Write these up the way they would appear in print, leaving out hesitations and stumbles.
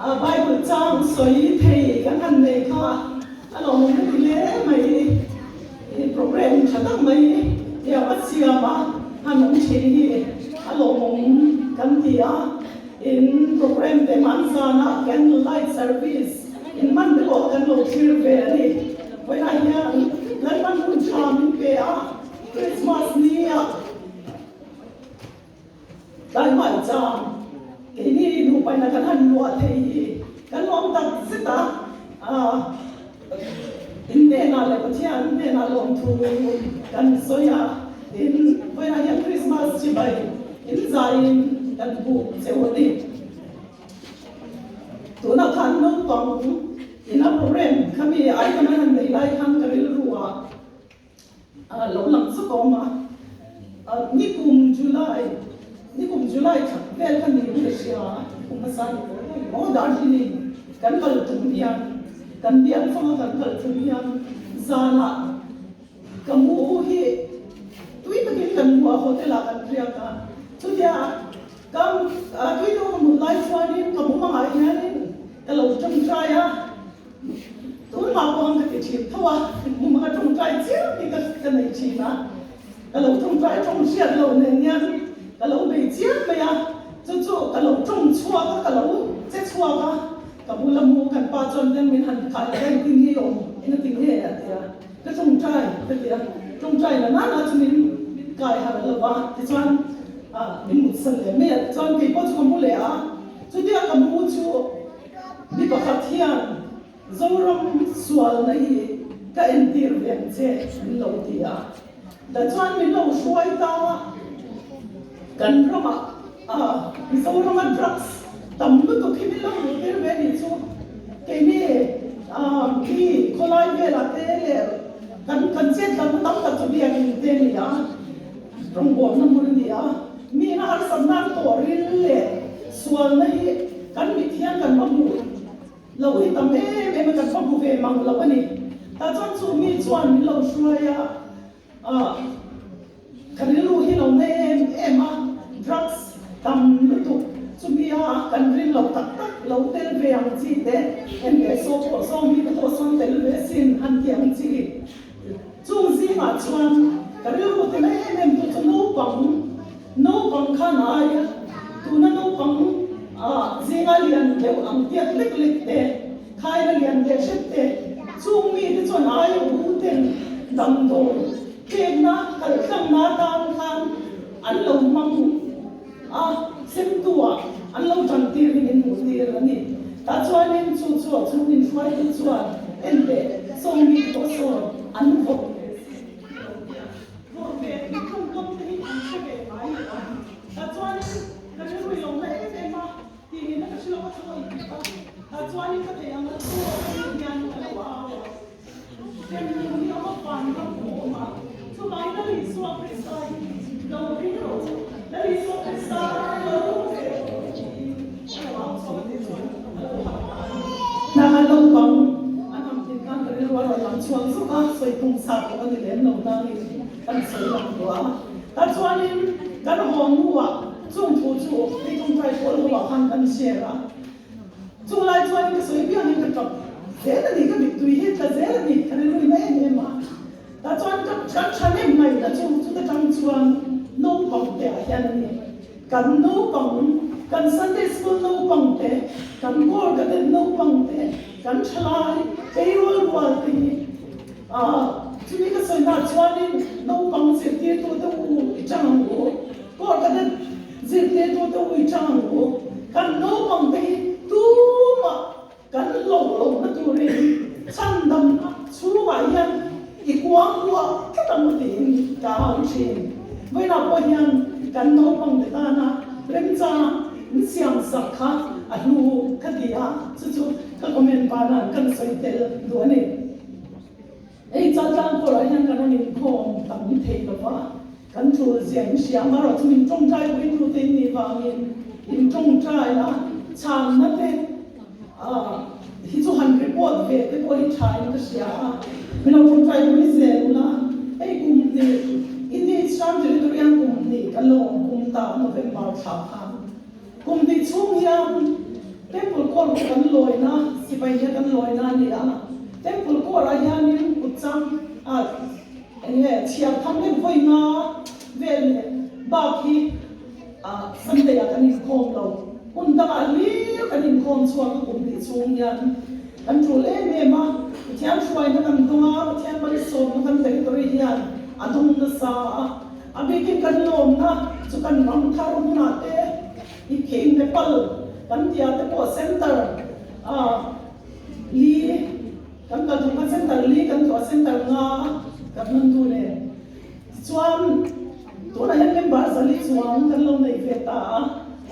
Bible chang sawi thei kan han nei kha a lawmawm ka ti hle mai. Program tha tak mai tiang a siam a han awm thin hi a lawmawm kan ti a. In program te hman zanah candle light service in hman te pawh kan lo thlir ve a ni. Vawiinah hian Lalpan hun tha min pe a, Christmas ni ah Tlai chang keini nupaina kan han luah thei hi kan lawm tak zet a, in hnenah leh Pathian hnenah lawmthu kan sawi a, tin vawiinah hian Krismas chibai in zaiin kan buk cheu a ni. Tunah khan naupang ina program khami item an han neih lai khan ka rilru ah lo lang zuk a awm a, nikum July nikum July thla vel kha niin ka hria a, nikum hmasa ni tawh daih maw Darjeeling kan kal tum hian kan bial fanga kan kal tum hian zanah ka mu hi tui takin kan mu a hotel ah kan riak a, chutia ka tui deuh ka mut lai chuanin ka mumangah hianin ka lo tawngtai a. Tunhma pawh ang ka ti thin tho a, mumang a tawngtai chiam hi ka ka nei thin a, ka lo tawngtai tawng hriat lo nen hian ka lo bei chiam mai a, chu chu ka lo tawng chhuak a, ka lo che chhuak a, ka bula mu kan pa chuan hian min han khai leh a, engtin nge i awm, engati nge a ti a, ka tawngtai ka ti a, tawngtai la nana chu min min kai harh lo va, tichuan ah min mutsan leh mai a, tichuan keipawh chu ka mu leh a, chutia ka mu chu. Mi pakhat hian Zoram sualna hi ka entir ve ang che min lo ti a, ta chuan min lo hruai ta a, kan ramah Mizorama drugs tam lutuk hi min lo hmuh tir ve nih chu keini khi khawlai velah te leh kan kan chet lamna tam tak chu biakin te a ni a, rawngbawlna hmun a ni a. Mina harsatna an tawh ril leh sualna hi kan mit hian kan va hmuh lo hi tam em em a, kan va hmu ve mang lo a ni. Tah chuan chu mi chuan min lo hruai a, ah ka rilru hi lo na em em a, drugs tam lutuk chumi a kan rin lo tak tak lo tel ve ang chi te, en leh saw pawh saw mi te pawh sawn tel ve sin han ti ang chi. Chung zingah chuan ka rilru ti mai em em tu chu naupang, naupang khan a ai a, tuna naupang ah zinga lian deuh ang tiat lek lek te, khaina lian leh hret te, chung mite chuan ai u ten damdawi pekna kaltlangna atan khan an lo hmang A semtu-ah an lo tan tir hi min hmuh tir a ni. Tah chuanin chu chu a chhung min hruaitu chuan en teh sawmi te pawh sawn an vawk ve si lo tia vawk ve tih tawngkam te hi an hre ve ngai lo a. Tah chuanin ka rilru i lo na em em a tih nihna ka hre lo a thaw i tih a. Tah chuanin ka thei ang a chu a ni hian ka lo au a. Hremhmun hi a va van ram awm a, chuvangin Lal Isua Krista hi lo ring rawh u, Lal Isua Krista lo ring ve rawh u tiin a lo au chhuak a tih chuan a lo harh ta a ni. Hna naupang an ang thin khan ka rilru a rawn lang chhuak zuk a, sawi tum sa pawh a ni lem lo nangin kan sawi lang duah a. Tah chuanin kan haw hnuah chung thu chu hei tawngtai pawl ho ah khan kan share a. Chung lai chuan ka sawi piangin ka tap zel a ni, ka mittui hi tla zel a ni, ka rilru in a em em a. Tah chuan ka kan tha nem mai na chu chuta tang chuan naupang te ah hian a ni. Kan naupang, kan Sunday school naupang te, kan Corps Cadet naupang te, kan thalai tleirawl rual te hi ah chumi ka sawi hna chuanin naupang zirtirtu te u i tang ang u. Corps Cadet Zirtirtute ui chang ang u, kan naupangte hi tumah kan hlauh lohna turin chhandamna chhungah hian i kuang kuah tlat ang u tiin ka au thin. Vawiinah pawh hian kan naupangte tana remchang min siamsak kha a hlu ka ti a, chu chu ka comment banah kan sawi tel duh a ni. Hei Chaltlang kawrah hian kan rawn inkhawm tam thei lo va, kan tul zia in hria ang erawh chu min tawngtai pui tu te in nih vangin in tawngtai a, chhanna te hi chu han report ve te pawh hi tha in ka hria a, min lo tawngtai pui zel ula, hei kum hnih India Eastern Territory hian kum hnih kan lo awm kum ta November thla khan kum hnih chhung hian. Temple Corps hi kan lawina, sipai hi kan lawina a ni a. Temple Corps ah hianin kut chang a eng nge chhiar tham deuh vawi nga vel leh bak hi Sunday ah kan inkhawm lo. Hun dangah hlir kan inkhawm chhuak a kum tih chhung hian kan tul em em a. Pathian hruaina kan dawng a, Pathian malsawmna kan territory hian a dawng nasa a. A bikin kan lawmna chu kan ram thar hunah te i khing Nepal kan tia te pawh center a li kan kal thawk a center li kan tlawh a center nga kan hman tu nen tichuan tunah hian member zali chuang kan lo nei ve ta a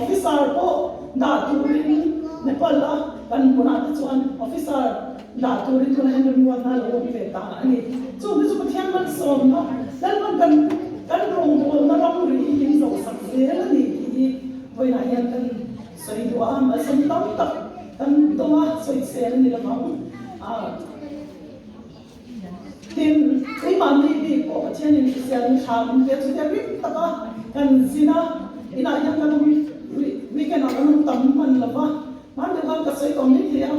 officer pawh dah turin Nepal a kan hmunah te chuan officer dah turin tunah hian remruatna a lo awm ve ta a ni. Chung te chu Pathian malsawmna Lalpan kan kan rawngbawlna ramri hi min zawhsak zel a ni tih hi vawiinah hian kan sawi duh a, malsawm tam tak kan dawng a, sawi sel a ni lo vang. Tin, keimahni bik pawh Pathianin hrisel ni thla min pe chutia ring taka kan zin a, inah hian kan awm weekend ah kan awm tam hman lo va, hmanni khan ka sawi tawh mai thei a.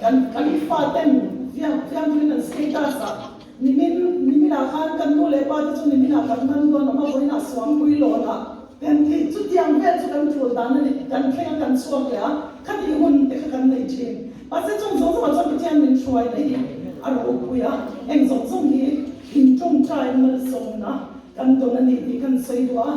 Kan kan faten fiam fiamthuin an status ah nimin niminah khan kan nu leh pa te chu niminah kan man dawn awm a vawiinah suangpui lawn ah kan thi chutiang vel chu kan tul dan a ni kan thleng a kan chhuak leh a khati hun te kha kan nei thin mahse chung zawng zawngah chuan Pathian min hruai na hi a ropui a eng zawng zawng hi in tawngtai malsawmna kan dawn a ni tih kan sawi duh a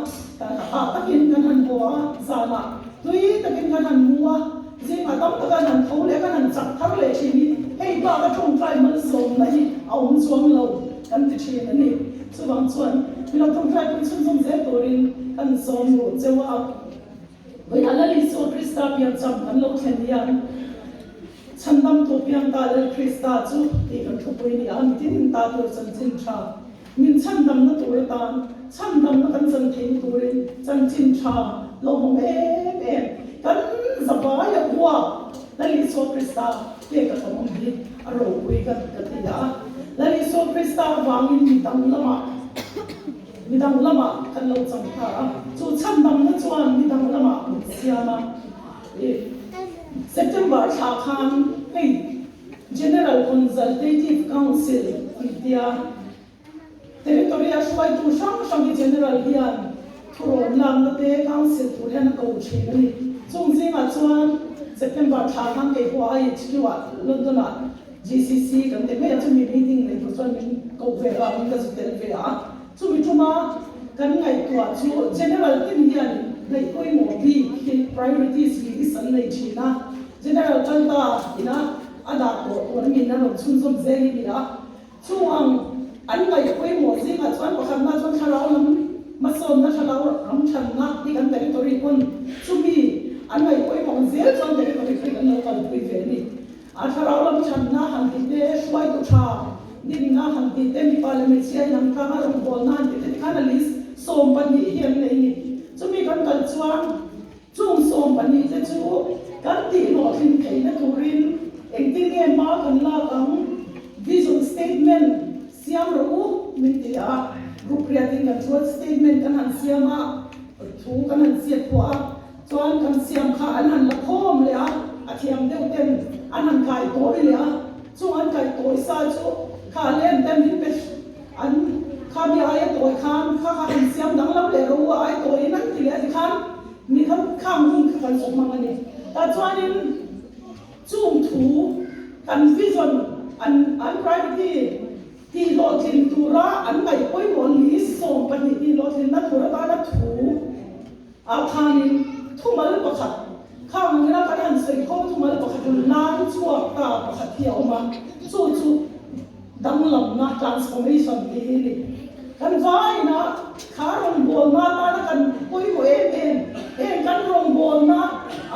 ah takin kan han haw a zanah tui takin kan han mu a. Zingah tam taka an han tho leh kan han chak thar leh thin hi hei bak a tawngtai malsawmna hi a awm chuang lo kan ti thin a ni. Chuvang chuan milo tawngtai pui chhunzawm zel turin kan sawm ruh cheu a. Vawiinah Lal Isua Krista piancham kan lo thlen hian Chhandamtu piangta Lal Krista chu tih kan thupui ni a, mitin ta tur chanchin tha Min chhandamna tur atan, chhandamna kan chan theihna turin chanchin tha lawmawm em em kan zavai a hua Lal Isua Krista pek a kan awm hi a ropui ka ka ti a. Lal Isua Krista avangin mi dang lamah mi dang lamah kan lo chang ta a, chu chhandamna chuan mi dang lamah min siam a. September thla khan hei General Consultative Council tih tia Territory a hruaitu hrang hrang hi General hian thurawn lakna te Council tur hian a ko thin a ni. Chung zingah chuan September thla khan kei pawh IHQ ah London ah GCC kan ti mai a, chumi meeting nei tur chuan min ko ve vangin ka zu tel ve a. Chumi tuma kan ngaihtuah chu General tin hian ngaih pawimawh bik hi priorities list an nei thin a. General Kalta ina a dah tawh tur min a rawn chhunzawm zel hi ni a, chung ang an ngaih pawimawh zingah chuan pakhatna chuan thlarau lam hmasawnna thlarau ram thanna hi kan territory pawn chumi an ngaih pawimawh zel chuan territory khi kan lo kalpui ve a ni. A thlarau lam thanna han tih te, hruaitu tha dinna han tih te, mipa leh hmeichhia in an tlang a rawngbawlna han tih te tikhan a list 12 hi an nei a ni. Chumi kan kal chuan Chung 12 te chu kan tihhlawhtlin theihna turin engtin nge hma kan lak ang? Vision statement siam rawh u min ti a, group riatin kan chuan statement kan han siam a, thu kan han ziak pawh a, chuan kan siam kha an han la khawm leh a, a thiam deuh ten an han kai tawi leh a, chung an kai tawi sa chu kha len te min pe an kha mi aia tawi khan kha kha han siam danglam leh rawh u a ai tawiin an ti leh a ti khan Mi kha khang hun kha kan zawh hmang a ni. Tah chuanin chung thu kan vision an an priority tihhlawhtlin tura an ngaih pawimawh list 12 tihhlawhtlinna tur atana thu ah khanin thumal pakhat khang angina kan han sawi khawm thumal pakhat lan chhuak ta pakhat hi a awm a, chu chu Danglamna, transformation, tih hi a ni. Kan vaina kha rawngbawlna atana kan pawimawh em em, heng kan rawngbawlna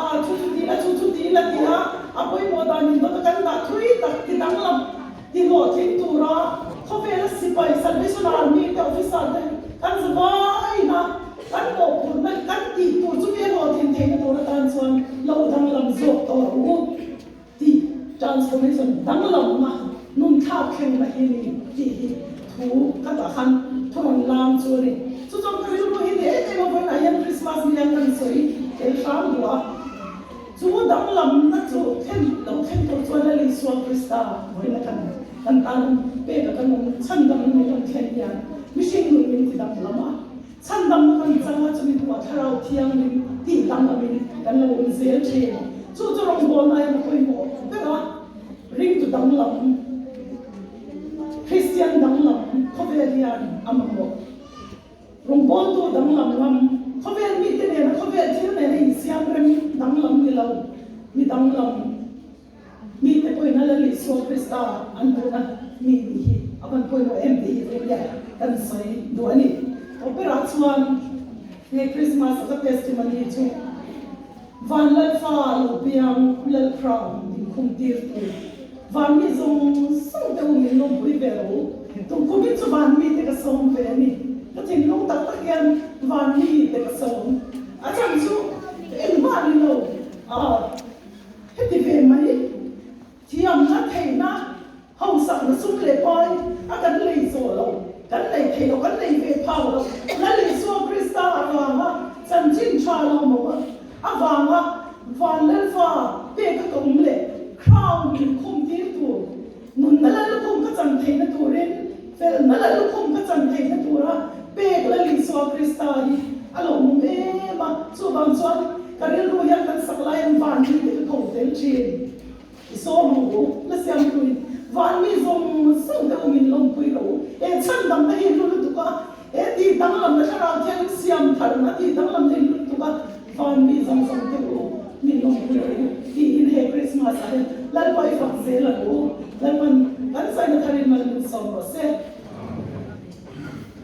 ah chu chu ti la, chu chu ti la tih a, a pawimawh dan in dawta kan dah thui tak ti danglam ti hlawhtling tura khawvela sipai, Salvation Army te officer te kan za vaina kan mawhphurhna kan tih tur chu mi a hlawhtlin theihna tur atan chuan lo danglam zawk tawh ang u. Tih transformation danglamna nun thlak thlengna hi ni tih hi thu ka dah khan thu rawn lam chu a ni. Chu chuan ka rilru hi ni em em a vawiinah hian Christmas ni hian kan sawi tel hram duh a. Chu danglamna chu thlen lo thlen tur chuan Lal Isua Krista vawiina kan kan tan pek a kan awm chhandamna min rawn thlen hian mihring nun min ti danglam a, chhandamna kan chang a chumi hnuah Thlarau Thianghlim tih danglamin kan lo awm zel thin. Chu chu rawngbawlna hian a pawimawh ber a, ringtu danglam, Kristian danglam khawvel hian a mamawh. Rawngbawltu danglam lam, khawvel mite nena khawvel thil nena insiam rem danglam ni lo, mi danglam mite pawhin a Lal Isua Krista an hmuhna mi nih hi a van pawimawh em tih hi rilria kan sawi duh a ni. Opera chuan he Christmas a ka testimony chu Van Lalfa lo piang Lal Crown min khum tir tu Van mi zawng zawng te u min lawmpui ve ro. Tumkumin chu van mi te ka sawm ve a ni. Ka thinlung tak tak hian van mi te ka sawm. A chhan chu engmah ni lo a heti ve mai. Thiamna theihna hausakna sum leh pai a kan lei zawh lo, kan lei thei lo, kan lei ve phak lo. Lal Isua Krista avanga chanchin tha lo maw avanga van Lalfa pek a ka awm leh crown min khum tir tur, nunna lal lukhum ka chan theihna turin, felna lal lukhum ka chan theihna tura pek Lal Isua Krista hi a lo awm em a. Chuvang chuan ka rilru hian kan sak laiin van mi te ka ko tel thin. I sawm ang u, la siam pui. Van mi zawng zawng te u min lawmpui rawh u. He chhandamna hi hlu lutuk a, he tih danglamna thlarau thianghlim siam tharna tih danglamna hi hlu lutuk a, van mi zawng zawng te u min lawmpui rawh u tiin he Krismas ah hian Lalpa i fak zel ang u. Lalpan kan saina tharin mal min sawm rawh se.